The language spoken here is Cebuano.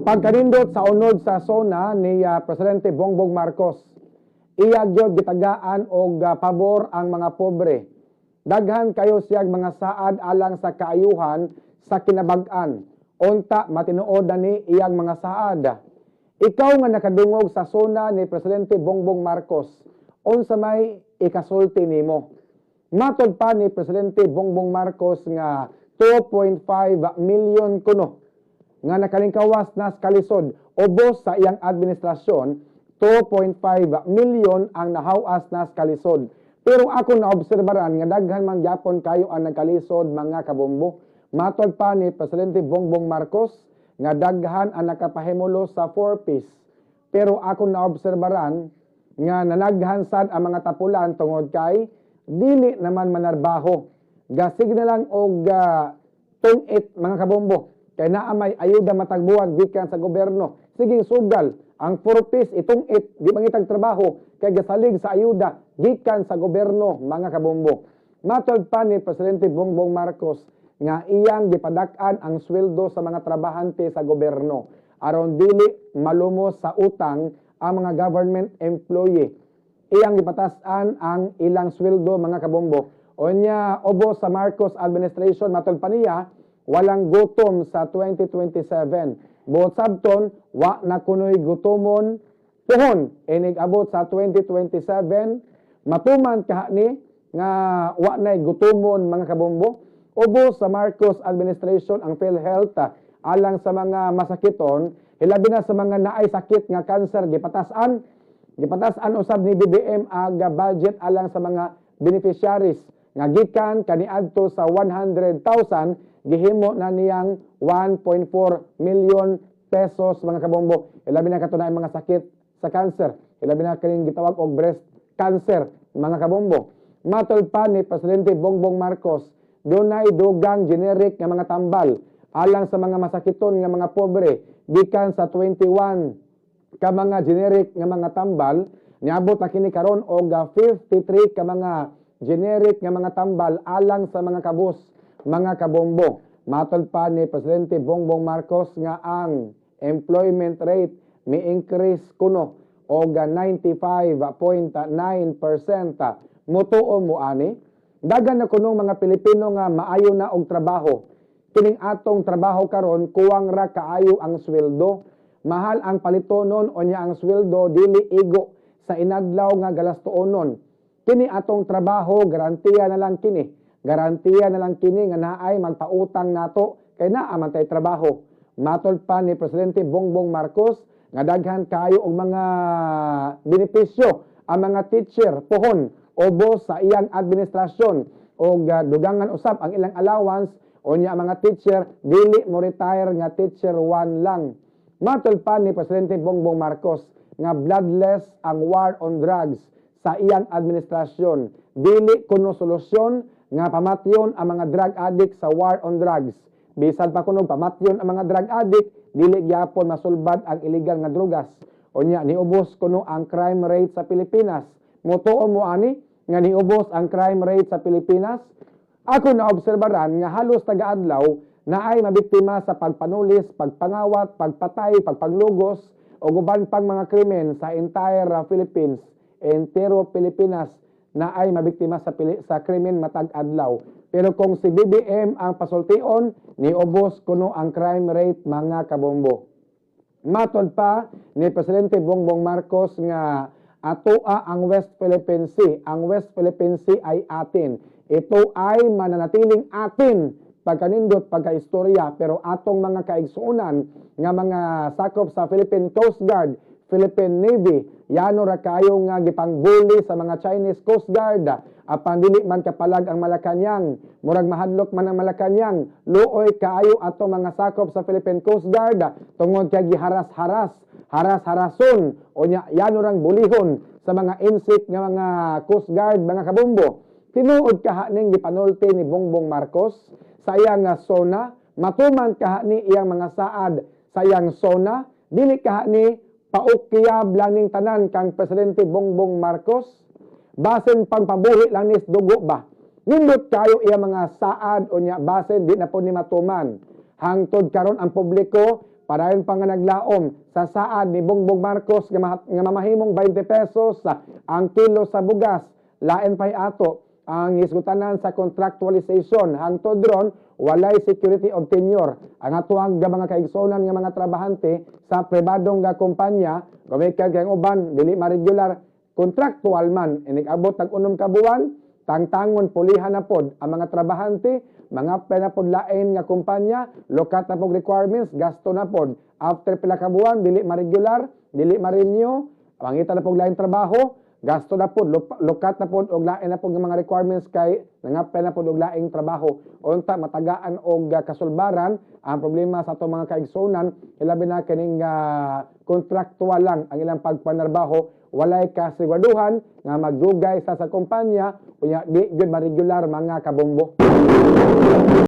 Pagkanindot sa unod sa SONA ni Presidente Bongbong Marcos, iya gyud gitagaan og pabor ang mga pobre. Daghan kayo siyag mga saad alang sa kaayuhan sa kinabag-an. Unta matinuod na ni iyang mga saad. Ikaw nga nakadungog sa SONA ni Presidente Bongbong Marcos, unsa may ikasulti nimo? Matod pa ni Presidente Bongbong Marcos nga 2.5 million kuno nga nakalingkawas na sa kalisod ubos sa iyang administrasyon. 2.5 million ang nahawas na sa kalisod. Pero ako naobserbaran nga daghan man gyapon kayo ang nagkalisod, mga kabombo. Matod pa ni Presidente Bongbong Marcos nga daghan ang nakapahimulo sa 4 Ps. Pero ako naobserbaran nga nanaghan sad ang mga tapulan tungod kay dili naman manarbaho. Gasig na lang og tungit, mga kabombo, kay naa may ayuda matagbuan gikan sa gobyerno. Siging sugal ang 4 Ps itungit, di mangitag trabaho kay gasalig sa ayuda gikan sa gobyerno, mga kabombo. Matod pa ni Presidente Bongbong Marcos nga iyang gipadak-an ang sweldo sa mga trabahante sa gobyerno aron dili malumos sa utang ang mga government employee. Iyang gipatas-an ang ilang sweldo, mga kabombo. Unya ubos sa Marcos administration, matod pa niya, walang gutom sa 2027. Buot sabton, wa na kunoy gutomon puhon inig abot sa 2027. Matuman kaha ni nga wa nay gutomon, mga kabombo? Ubos sa Marcos administration, ang PhilHealth alang sa mga masakiton, hilabi na sa mga naay sakit nga cancer, gipatas-an. Gipatas-an usab ni BBM ang budget alang sa mga beneficiaries nga gikan kaniadto sa 100,000, gihimo na niyang 1.4 million pesos, mga kabombo. Ilabi na kato na mga sakit sa cancer. Ilabi na kining gitawag og breast cancer, mga kabombo. Matod pa ni Presidente Bongbong Marcos, dunay dugang generic nga mga tambal alang sa mga masakiton nga mga pobre. Gikan sa 21 ka mga generic nga mga tambal, niabot na kini karon og 53 ka mga generic nga mga tambal alang sa mga kabus, mga kabombo. Matod pa ni Presidente Bongbong Marcos nga ang employment rate mi-increase kuno og 95.9%. Mutuo mo ani? Daghan na kuno mga Pilipino nga maayo na og trabaho. Kining atong trabaho karon, kuwang ra kaayo ang sweldo. Mahal ang palitonon, unya ang sweldo dili igo sa inadlaw nga galastuonon. Kini atong trabaho, garantiya na lang kini. Garantiya na lang kini nga naay magpautang nato kay naa man tay trabaho. Matod pa ni Presidente Bongbong Marcos nga daghan kaayo og mga benepisyo ang mga teacher pohon ubos sa iyang administrasyon og dugangan usab ang ilang allowance. Unya ang mga teacher dili mo retire nga teacher 1 lang. Matod pa ni Presidente Bongbong Marcos nga bloodless ang war on drugs sa iyang administrasyon. Dili kuno solusyon nga pamatyon ang mga drug addict sa war on drugs. Bisan pa kuno pamatyon ang mga drug addict, dili gyapon masulbad ang illegal nga drugas. Unya niubos kuno ang crime rate sa Pilipinas. Mutuo mo ani nga niubos ang crime rate sa Pilipinas? Ako naobserbaran nga halos taga-adlaw na ay mabiktima sa pagpanulis, pagpangawat, pagpatay, pagpaglugos o uban pang mga krimen sa entire Philippines, entero Pilipinas na ay mabiktima sa krimen matag adlaw. Pero kung si BBM ang pasultion, niubos kuno ang crime rate, mga kabombo. Matod pa ni Presidente Bongbong Marcos nga atoa ang West Philippine Sea. Ang West Philippine Sea ay atin. Ito ay mananatiling atin pagkanindot, pagkaistorya, pero atong mga kaigsuonan nga mga sakop sa Philippine Coast Guard, Philippine Navy, yano ra kayo nga gipangbuli sa mga Chinese Coast Guard. Apan dili man kapalag ang Malacanang, murag mahadlok man ang Malacanang. Luoy kaayo ato mga sakop sa Philippine Coast Guard tungod kay giharas-haras, haras-harason, unya yano rang bulihon sa mga insik nga mga Coast Guard, mga kabombo. Tinuod kaha ning gipanulti ni Bongbong Marcos sa iyang SONA? Matuman kaha ni iyang mga saad sa iyang SONA? Dili kaha ni paukyab lang ning tanan kang Presidente Bongbong Marcos? Basin pangpabuhi lang nis dugo ba? Nindot kayo iya mga saad, unya basin di na po ni matuman. Hangtod karon ang publiko Padayon pa nga naglaom sa saad ni Bongbong Marcos nga mamahimong 20 pesos ang kilo sa bugas. Lain pa'y ato ang hisgutanan sa contractualization. Hangtod ron, walay security of tenure. Ang atoang mga kaigsonan nga mga trabahante sa pribadong nga kumpanya, gumikan kay ang uban dili ma-regular, contractual man. Inig abot tag 6 ka buwan, tangtangon pulihan na pod ang mga trabahante, mga apply na pod lain nga kumpanya, lukat na pod requirements, gasto na pod. After pila ka buwan, dili ma-regular, dili ma-renew, mangita na pod lain trabaho, gasto na pod, lukat na pod og lain na pod nga mga requirements kay nang-apply na pod og laing trabaho. Unta matagaan og kasulbaran ang problema sa atong mga kaigsunan, hilabi na kining contractual lang ang ilang pagpanarbaho, walay kasiguraduhan nga magdugay sa kumpanya unya di gyud ma-regular, mga kabombo.